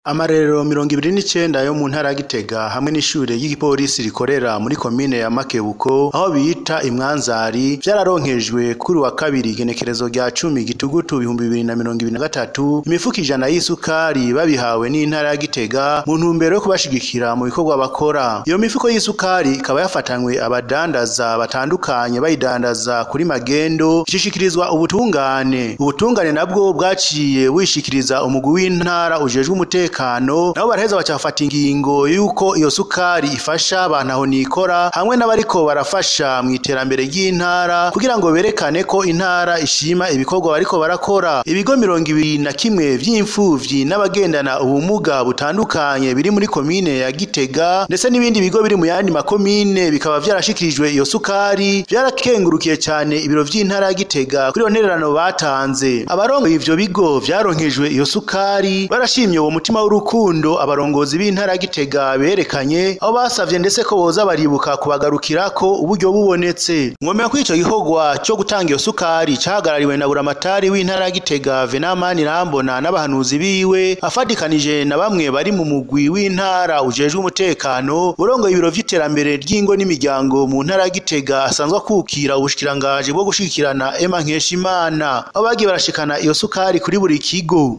Amarerero 29 yo mu ntara ya Gitega hamwe n'ishure ry'igipolisi rikorera muri komine ya Makebuko aho bita Imwanzari vyararonkejwe kuri wa kabiri igenekerezo rya 10 Gitugutu 2023 imifuko 100 y'isukari babihawe n'intara ya Gitega mu ntumbero yo kubashigikira mu bikorwa bakora. Iyo mifuko y'isukari ikaba yafatanywe abadandaza batandukanye bayidandaza kuri magendo ishishikirizwa ubutungane. Ubutungane nabwo bwaciye bushikiriza umugwi w'intara ujejwe umutekano, nabo baraheza bacafata ingingo yuko iyo sukari ifasha abantu aho nikora hamwe n'abariko barafasha mu iterambere ry'intara kugira ngo berekane ko intara ishima ibikorwa bariko barakora. Ibigo 21 vy'imfuvyi n'abagendana ubumuga butandukanye biri muri komine ya Gitega ndetse n'ibindi bigo biri mu yandi makomine bikaba vyarashikirijwe iyo sukari, vyarakengurukiye cane ibiro vy'intara ya Gitega kuri iyo ntererano batanze. Abarongoye ivyo bigo vyaronkejwe iyo sukari barashimye uwo mutima w'urukundo abarongozi b'intara ya Gitega berekanye, aho basavye ndetse ko boza baribuka kubagarukirako uburyo bubonetse. Mwomenya ko ico gikorwa co gutanga iyo sukari cahagarariwe na buramatari w'intara ya Gitega Venamani Rambona n'abahanuzi biwe, afadikanije na bamwe bari mu mugwi w'intara ujejwe umutekano. Urongoye ibiro vy'iterambere ry'ingo n'imiryango mu ntara ya Gitega asanzwe akukira ubushikirangaje bwo gushigikirana Emma Nkeshimana, aho bagiye barashikana iyo sukari kuri buri kigo.